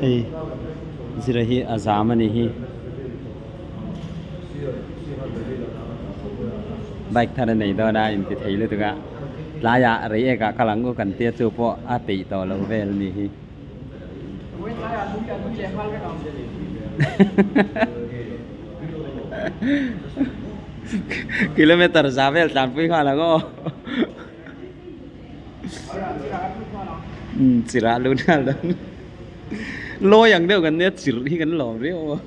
Hei zira hi a zam a nih hi bike thar a nei dawn a inti thei lutuk a tlaiah rei ek ah kal ang u kan tia chu pawh a peih tawh loh vel a nih hi. Kilometer za vel tlanpui nghal ang aw. Umm chirh ah lut nghal dawn. Lawi ang deuh kan nia chirh hi kan lawm riau a.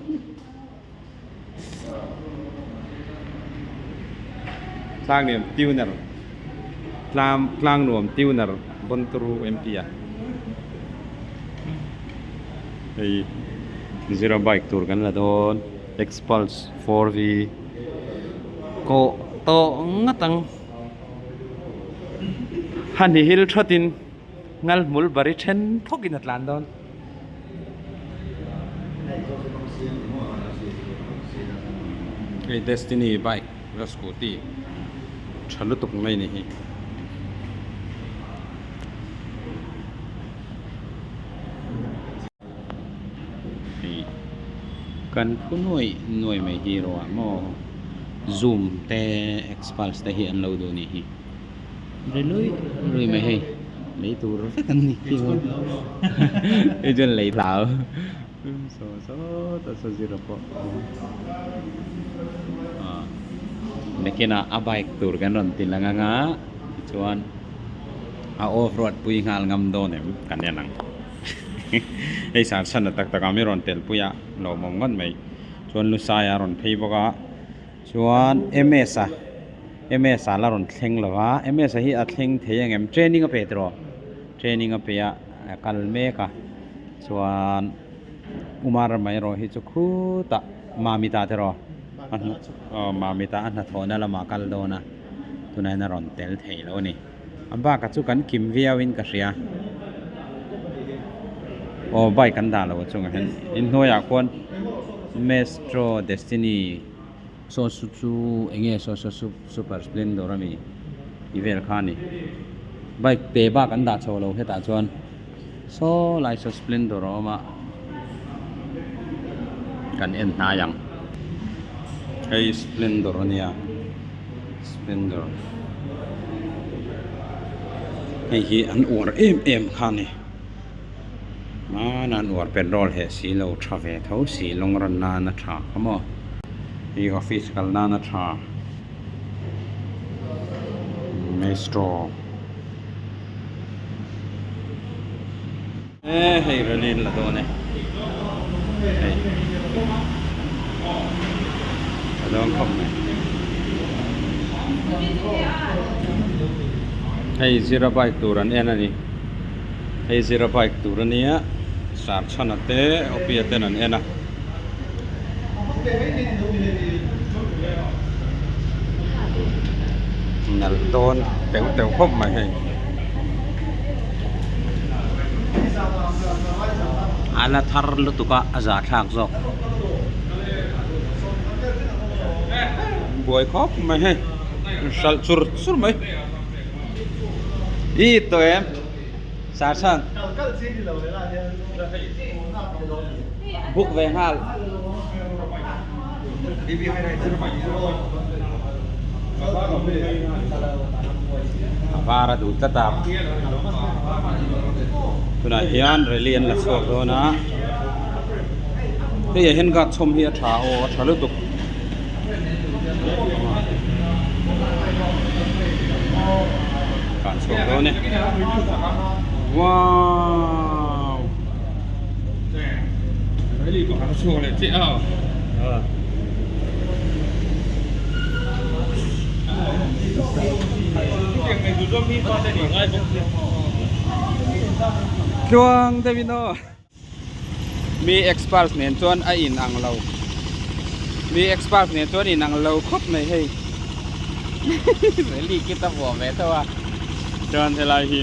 Tlangnuam tuner tlang tlangnuam tuner Bonturu M P a hei zero bike tur kan la dawn Xpulse 4V kawh tawh ngat ang. Hani hil thatin ngal hmul bari then thawkin a tlan dawn. Hei Destiny bike la scooty tha lutuk mai ni hi. Hei kan phu nuai nuai mai hi erawh maw zoom te xpulse te hi an lo duh anih hi ri lui lui mai hei lei tur vek an ni khi hei chuan lei hlau saw sawt a saw zira pawh ah nakinah a bike tur kan rawn ti lang anga tichuan a off road pui nghal ngam dawn em kan en ang. Hei sar chhan a tak tak a mi rawn tel pui a lawmawm ngawt mai chuan lusai a rawn phei bawk a chuan ms a ms a la rawn thleng lo va ms a hi a thleng thei ang em training a pe tawh training a pe a a kal mek a chuan umar mai erawh hi chu khutah mamita te erawh aw mamita a hnathawhna lamah a kal dawn a tunah hian a rawn tel thei lo a ni. A bak ah chu kan kim viau in ka hria aw bike an dah lo a chungah hian inhnuai ah khuan Maestro Destiny saw chu chu eng nge saw saw super splendor a mi tih vel kha a ni bike te bak an dah chho lo hetah chuan saw lai saw splendor a awm a kan en hnai ang hei splendor a nia. Splendor hei hi an uar em em kha a ni hmanah an uar petrol heh si lo tha ve tho si lawng rawn nan a tha kha maw hei office kal nan a tha maestro e hei rally an la dawn e hei a dawn khawp mai hei zira bike tur an en a ni hei zira bike tur a nia sarchhana te opia ten an en a. Nalh dawn teuh teuh khawp mai hei. A la thar lutuk a a zahthlak zawk. Buai khawp mai hei hralh chur chur mai. I tawh em? Sarchhan. Book ve nghal. A var a duh tlat a. Tunah hian rally an la chhuak dawn a. Hei ah hian guard chhawm hi a tha aw a tha lutuk. Kan chhuak dawn e. Wow. Tluang deuhin aw. Mi experts nen chuan a in ang lo mi experts nen chuan in ang lo khawp mai hei rally kit a vuah ve tho a chuan helai hi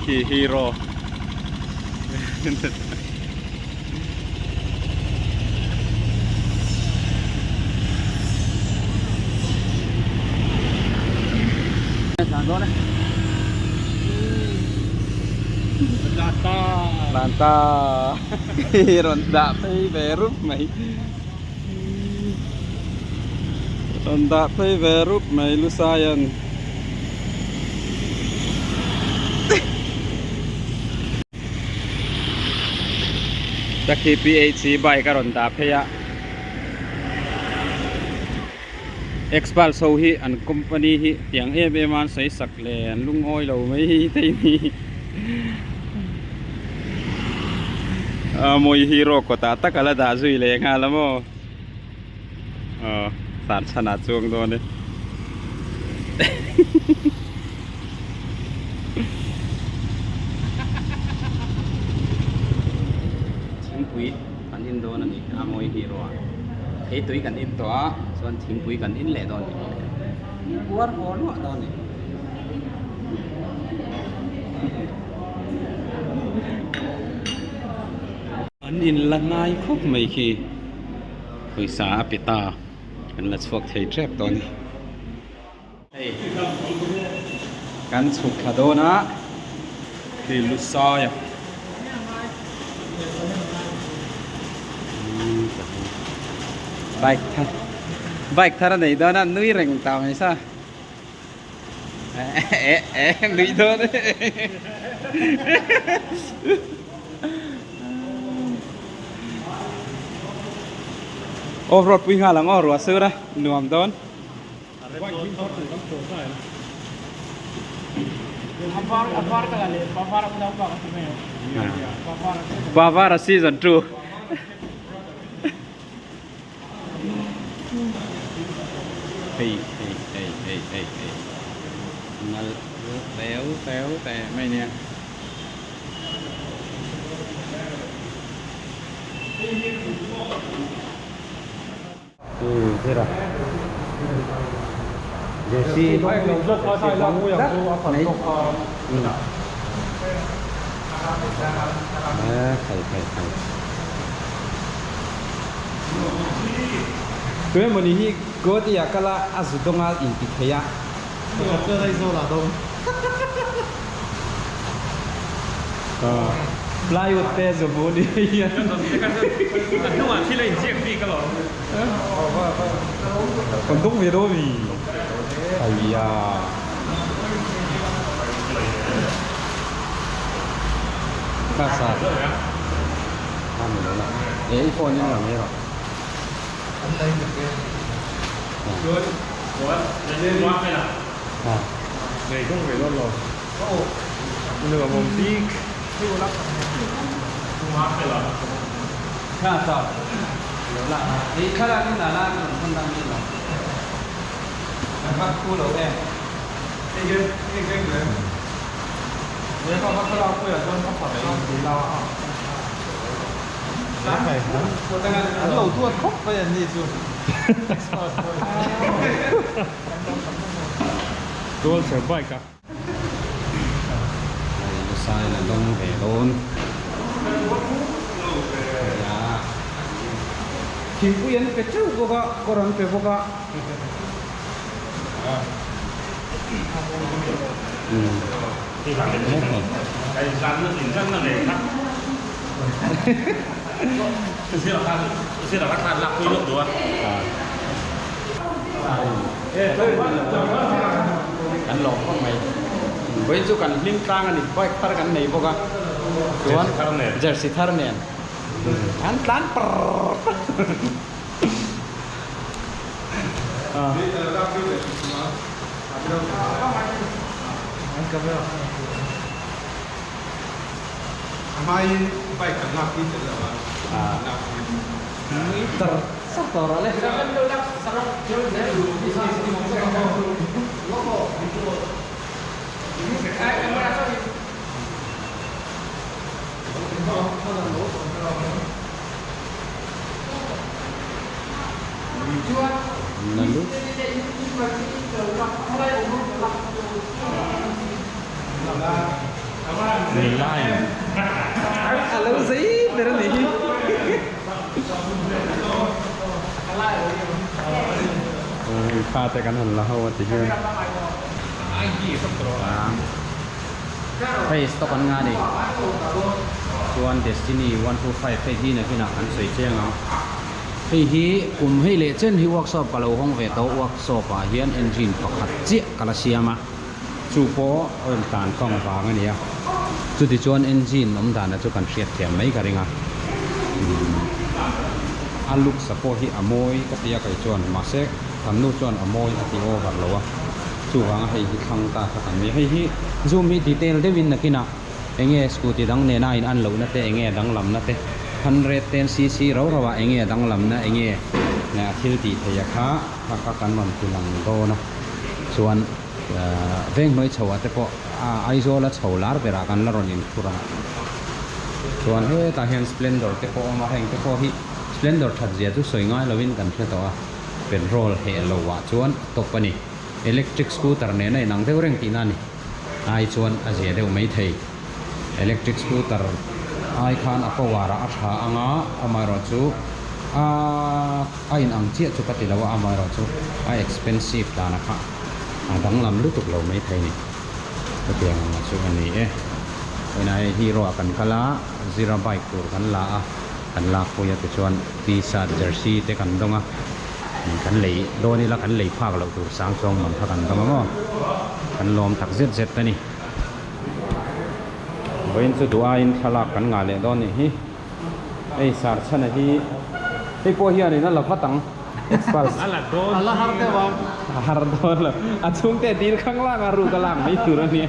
hi hero Tlan ta rawn dah phei ve rup mai rawn dah phei ve rup mai Lusaia'n. Takhi PHC bike a rawn dah phei a. Expulse ho hi an company hi tiang em em a an sawi sak le an lungawi lo mai thei ni a mawi hero kawtah tak a la dah zui leh nghal a maw aw sar chhanah chuang dawn e. Thingpui kan in dawn a ni a mawi hero a thei tui kan in tawh a chuan thingpui kan in leh dawn a ni puar haw luah dawn a ni an in la ngai khawp mai khi pawisa a pe ta kan la chhuak thei tep tawh a ni. Hei kan chhuk thla dawn a khi lu sai a bike thar bike thar a nei dawn a nui reng ta mai sa eh eh nui dawn e off road pui nghal ang aw ruah sur a nuam dawn. Bavara season 2 hei hei hei hei hei hei nal teu teu te mai nia Jersey Tu emawni hi Guwahati ah kal a a zu dawng a inti thei a. Plywood te zu hmu ni hian. A hnungah thil a inziak bik alawm. Kan dawng ve dawn mi. Aiya. Kha sa. Kha mi lo la. E i phone in la mai rawh. Nei dawng ve dawn lo. Nuam awm bik. An lo duat khawp mai an ni chu. Dual bike a. Hei lusai la dawng ve dawn nia. Thingpui an pe teuh bawk a, kawr an pe bawk a. Kan lawm khawp mai. Vawiin chu kan hlim tlang a ni, bike thar kan nei bawk a, chuan jersey thar nen an tlan parr parr. A lo zei ber a nih hi. Fa te kan han la ho a ti hian. Hei stock an nga a ni. Chuan Destiny 125 hei hi nakinah kan sawi chiang ang. Hei hi kum hei leh chen hi workshop ka lo hawng ve tawh. Workshop ah hian engine pakhat chiah ka la siam a. Chu pawh oil tlan kawng vang a ni a. Chuti chuan engine awm dana chu kan hriat thiam mai ka ring a. A looks a pawh hi a mawi ka ti a kei chuan mahse kan nu chuan a mawi a ti over lo a. Chuvanga hei hi thlang ta kha kan ni. Hei hi zoom hi detail deuhin nakinah enge scooty dang nena a in an lohna te enge a danglamna te 110cc rau rauah enge a danglamna enge a thil tih theih a kha kha kha kan rawn ti lang dawn a. Chuan veng hnuai chho ah te pawh Aizawl a chho lar berah kan la rawn inphur ang. Chuan hetah hian Splendor te pawh a awm a, heng te pawh hi Splendor that zia chu sawi ngai lovin kan hre tawh a, petrol heh lo ah chuan a tawp a ni. Electric scooter nena inang deuh reng tihna a ni. Ai chuan a zia deuh mai thei. Electric scooter ai khan a power ah a tha ang a, amaherawhchu a a inang chiah chu ka ti lo a, amaherawhchu a expensive dan a kha a danglam lutuk lo mai thei a ni. Hetiang ang chu a ni e. Vawiinah hei hero ah kan kal a, zira bike tur kan la a, kan lakpui a tichuan t-shirt jersey te kan dawng a. Kan lei dawn ila kan lei phak loh tur sang chuang man kha kan dawng a maw? Kan lawm tak zet zet a ni. Vawiin chu duh aiin thlalak kan ngah leh dawn nih hi. Hei sar chhana hi hei pawh hianin a la vat ang Xpulse. A la dawn. A la har deuh ang. A har dawn lo. A chhungte dil khang lang a ruk a lak mai tur a nia.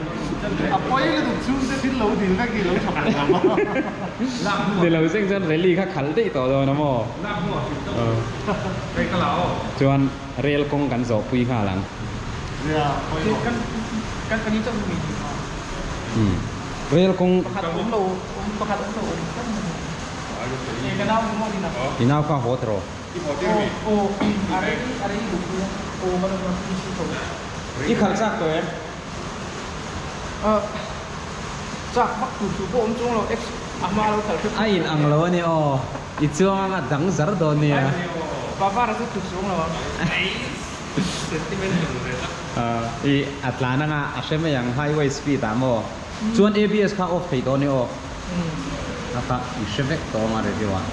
A pawi lutuk chhungte thil lo dil vek hi lo tha pawh lo a. Ni lo zeng chuan rally kha khalh daih tawh dawn a maw? Chuan rail kawng kan zawh pui nghal ang. Rail kawng. I nau kha haw tawh. I khalh chak tawh em? Chak vak tur chu pawh awm chuang lo ex a hma lo khalh hrep. A in ang lo a ni aw, i chuang anga dang zar dawn nia. Bavara chu tlu chuang lo ang. I a tlan anga a hre mai ang highway speed ah maw. Chuan ABS kha off thei dawn i aw. A kha i hre vek tawh anga review ah.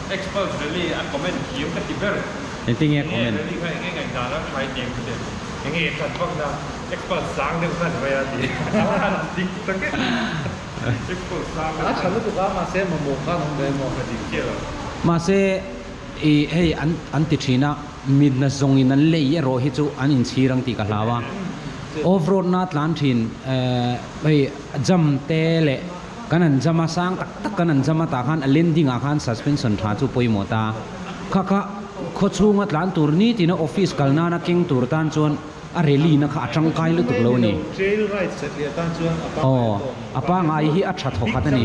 Xpulse rally a comment thiam ka ti ber. Engtinge comment? Enge rally kha enge ngaihdan a try tih ang chu teh. Enge that vak na. Xpulse sang deuh khan mai a ti. A dik tak e. Xpulse sang deuh. A tha lutuk a mahse mamawh khan awm ve maw. A dik chiah lo. Mahse i hei an an ti thin a, mitna zawng in an lei erawh hi chu an inchhir ang tih ka hlau a. Off road na tlan thin hei jump te leh kan han jump a sang tak tak kan han jump a tah khan a landing ah khan suspension tha chu pawimawh ta. Kha kha khawchhunga tlan tur nitin a office kal nana keng tur tan chuan A rally na kha a tangkai lutuk lo a ni. Aw, a pangai hi a tha thawkhat a ni.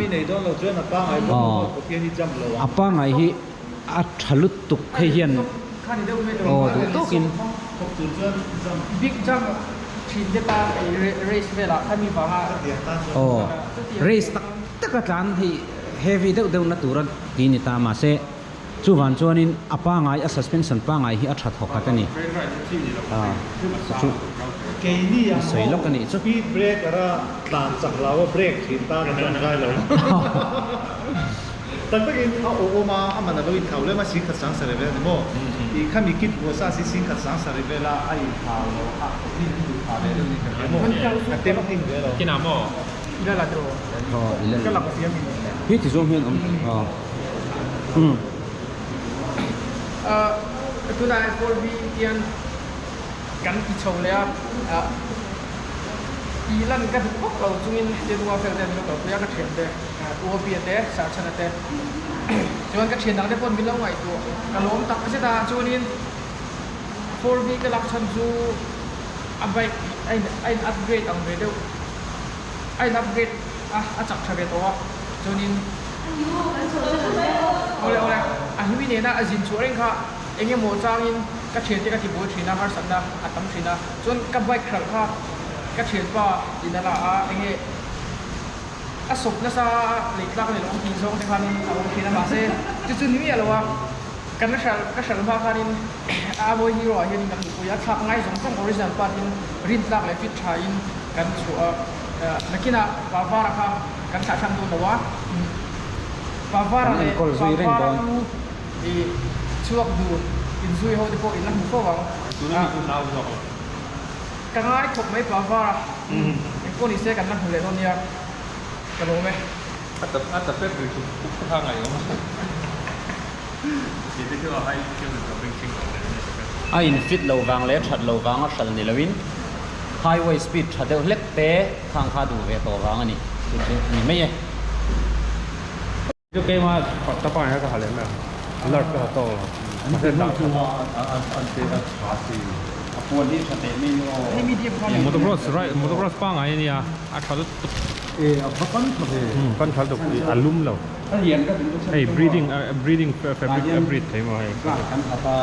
Aw, a pangai hi a tha lutuk hei hian aw duh tawkin. Aw, race tak tak a tlan hei heavy deuh deuh na tur a ti ni ta mahse. Chuvan chuanin a pangai, a suspension pangai hi a tha thawkhat a ni. Chu sawi lawk a nih chu. Speed breaker a tlan chak lo a brake thin tan a chuan ngai lo. Tak takin a aw awm a, a man a lo inthlau lem a, singkhat sang sarih vel a ni maw? I khami kit buah sa si singkhat sang sarih vela a inthlau lo a, mi hi duh phah ve deuh ni ka hria maw? Ka tem hnim ve lo. Kinah maw? Aw, i la Hi ti zawng hian awm aw. Tunah 4V hian kan ti chho leh a, ti lan ka duh vak lo chungin Tianua fel te min lo kalpui a, ka thian te U Apia te Sarchana te chuan ka thian dang te paw'n min lo ngaihtuah ka lawm tak zet a, chuanin 4V ka lak chhan chu a bike a in upgrade ang ve deuh a in upgrade a a chak tha ve tawh a chuanin awle awle a hlui nena a zin chhuah reng kha eng emaw changin ka thiante ka ti buai thin a harsatna a tam thin a chuan ka bike hralh kha ka thianpa in a la a enge a sawp nasa lei tlak a ni lo ang tih zawng te khanin a awm thin a mahse chu chu ni miah lo a kan hralh ka hralh hma khanin a mawi hero ah hianin kan nupui a thlak ngai zawng zawng original part in rin tlak leh fit tha in kan chhuah a. Nakinah Pavara kha kan thlah hran dawn lo a, Pavara Kan leh enkawl zui reng Pavara dawn. lu i chhuak dun inzui ho te pawh in la hmu fo ang. Tuna mi chu nau zawk lo. Ka ngai khawp mai Pavara, engpawh ni se kan la hmu leh dawn nia, ka lawm e. A ta a ta pek ri chu puk kha ngaih awm. Ti te chu a hai chiang in ka beng ching lo leh nasa ka. A in fit lo vang leh that lo vang a hral ni loin highway speed tha deuh hlek te khang kha duh ve tawh vang a ni chu chu a ni mai e. Chu keimah ta pa hian ka ha leh mai a, alert ka ha tawk lo. Mahse dah tha A puan hi tha teh mai ni aw. Motocross ride motocross pangai a nia a tha lutuk. E a va pan tha ve. Umm pan tha lutuk a lum lo. A lian ka duh Hei breathing breathing fabric a breathe thei maw hei. Class kan khat a.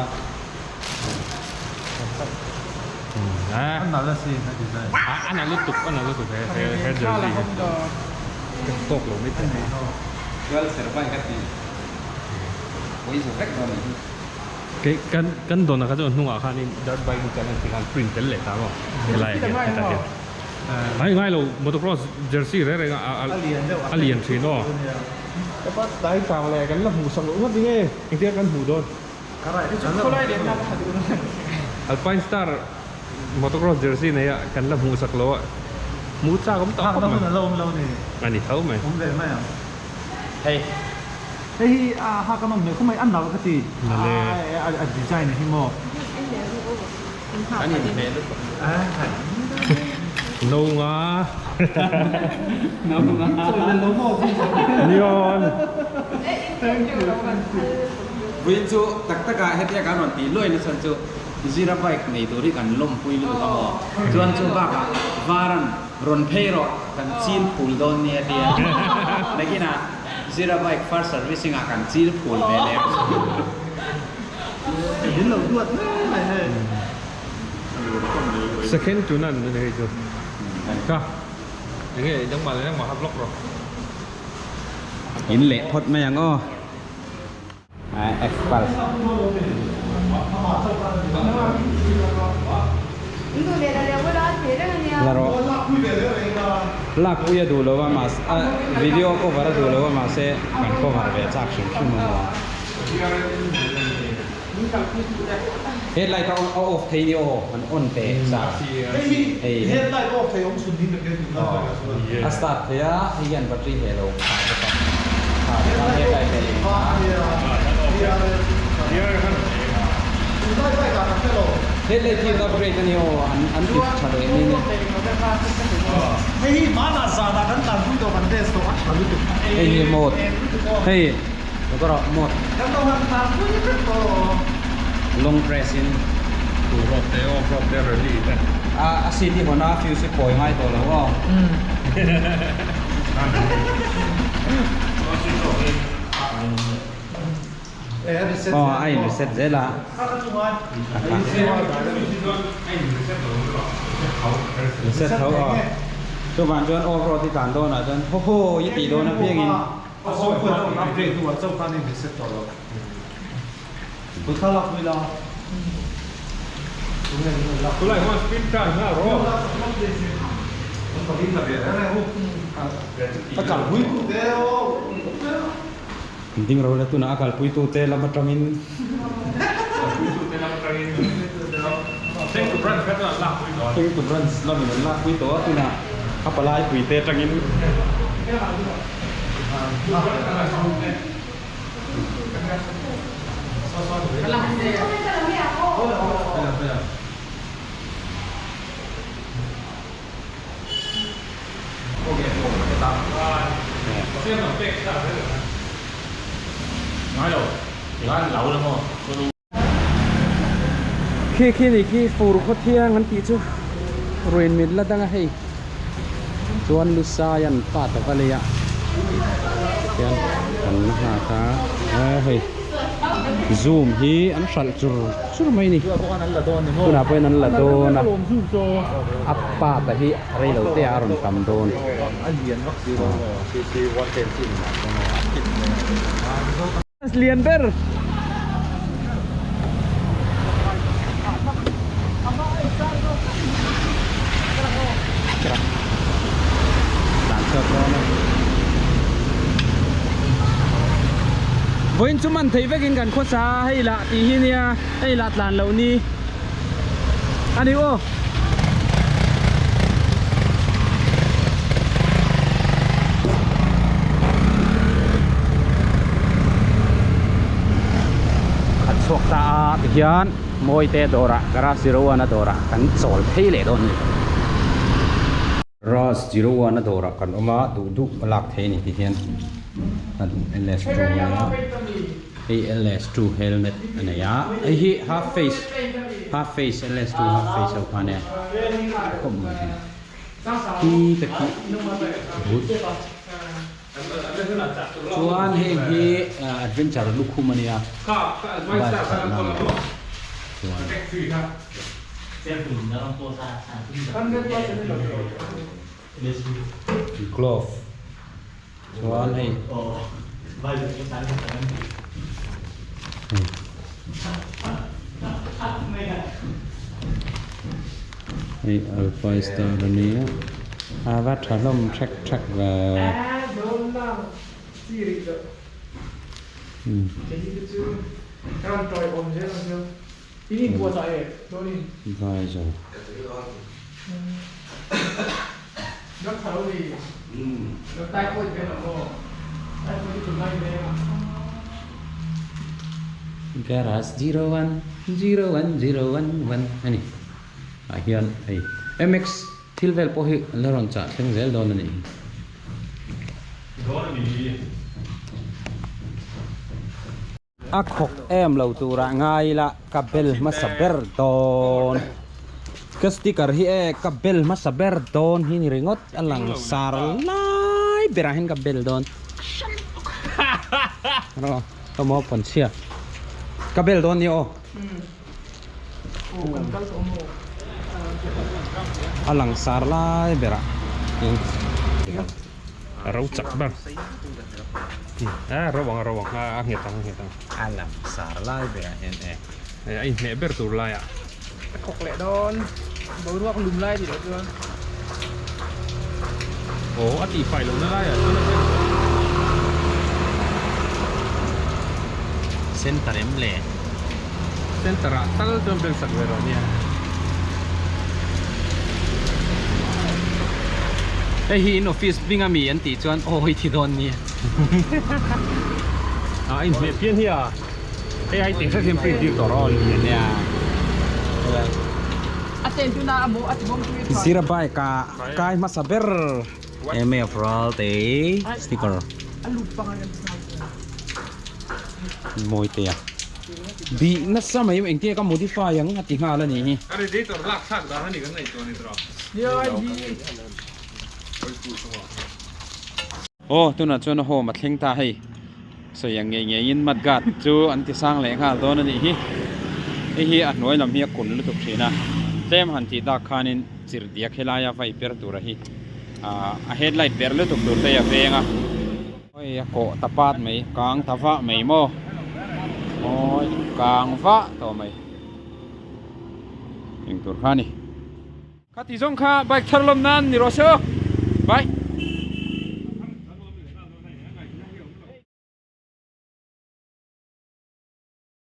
A nalh a sin a design. A nalh lutuk a nalh lutuk he he jersey hi. Ka tawk lo mai thei. Dual servai ka ti. Pawi zo vek dawn a nih hi. Kei kan kan dawn ah kha chuan hnungah khanin dirt bike chu an ti khan print tel leh ta maw helai ah hian hetah hian ai ngai lo motocross jersey reng reng a a lian thin aw ka pa tlai chang leh kan la hmuh sak loh ngawt enge engtia kan hmuh dawn Alpine Star motocross jersey nei a kan la hmuh sak lo a hmuh chak awm tak khawp mai a ni tho mai. Hei. Hei hi a ha ka nawm hmel khawp mai, a nalh ka ti. A design hi maw. An inhmeh lutuk. No nga. No nga. Neon. Vawiin chu tak taka hetia kan rawn tih luai nasa chu Zira bike nei tur hi kan lawmpui lutuk a maw. Chuan chu bakah Varan rawn phei rawh kan chil phul dawn nia tia. Nakinah Zira bike first servicing ah kan chil phul ve leh. Min lo duat mai mai hei. Second to none ani hei chu. Ka enge nangmah leh nangmah kha vlog rawh. In leh phawt mai ang aw. Xpulse. La rawh. Lakpui a duh lo a mahse video cover a duh lo a mahse kan cover ve chak hrim hrim a maw. Headlight a off thei ni aw an on teh chak. Hei headlight off thei awm chhun hi ka A start thei a, hei hian battery heh lo phah bawk a. Kha tikhan headlight a eng a. Headlight hi an upgrade a ni aw, an an ti tha leh ni ni. Hei hi mode, hei erawh mode long press in. A seat hi hawn a fuse hi kawi ngai tawh lo aw. Aw a in reset zel a. Reset tho aw. Chuvang chuan off road hi tlan dawnah chuan haw haw i tih dawn apiangin. Ding ro la tunah a kalpui tute lam atangin Thank to branch lamin an lakpui tawh a tunah a palai puite atangin. Khi khi ni khi fur khaw thiang an tih chu ruin mit la dang a hei chuan lusai an pa ta va lei a tian kan la nghak a hei zoom hi an hralh chur chur mai a ni tunah pawhin an la dawn a a pa ta hi rei lo te ah a rawn tam dawn. Lian ber. Vawiin chu man theih vekin kan khawsa a, hei lah tih hi nia, hei lah tlan loh ni a ni aw. Khat chhuak ta a tihian Mawite dawrah Garage Zero One a dawrah kan chawl phei leh dawn a ni. Garage Zero One a dawrah kan awm a, duh duh a lak theih a ni tihian LS2 a nia, hei LS2 helmet a nei a, hei hi half face half face LS2 half face ho kha a nia khawp mai hi khi te khi boot chuan heng hi adventure lukhum a nia bike khalh nan chuan. Glove chuan hei hei alpha star a nia a va tha hlawm thek thek ve. Visor. Garage 01 01 01 1 a ni ah hian hei MX thil vel pawh hi an la rawn chah thleng zel dawn a nih hi. A khawk em lo turah ngai ila ka bel hmasa ber dawn. Ka sticker hi e ka bel hmasa ber dawn hi ni ringawt a lang sar lai berah hian ka bel dawn. Ro ka maw pawn chhia ka bel dawn ni aw. A lang sar lai berah hian. A ro chak ber. A ro ang a ro ang a nghet ang a nghet ang. A lang sar lai berah hian e. A inhmeh ber tur laiah. A thawk leh dawn boruak lum lai tih loh chuan. Aw a tihfai lohna laiah chuan a ber. Center em le? Center ah tal chuan bel sak ve rawh nia. Hei hi in office hming a mi an tih chuan aw i thi dawn nia. A inhmeh pian hi a hei ai tih hret hian print tir tawh rawh a ni nia. A chen chu na a maw a ti bawm chu i tha. Zira bike ah kai hmasa ber MF Ralte sticker. A lut panga kan ti Mawi te a. Bih nasa mai engtin nge ka modify ang a ti nghal a nih hi. A radiator lak thlak dan a ni kan ngaihtuah ni tawh. Aw tunah chuan a home a thleng ta hei. Sawi ang ngei ngeiin mud guard chu an ti sang leh nghal dawn a nih hi. Hei hi a hnuai lam hi a kun lutuk thin a. Tlem han tih dak khanin chirhdiak helaia vai per tura hi a headlight per lutuk tur te hi a veng a. Oi a kawh ta pat mai kang ta vah mai maw oi kang vah tawh mai eng tur kha ni. Kha ti zawng kha bike thar lawm nan ni rawh se aw bye.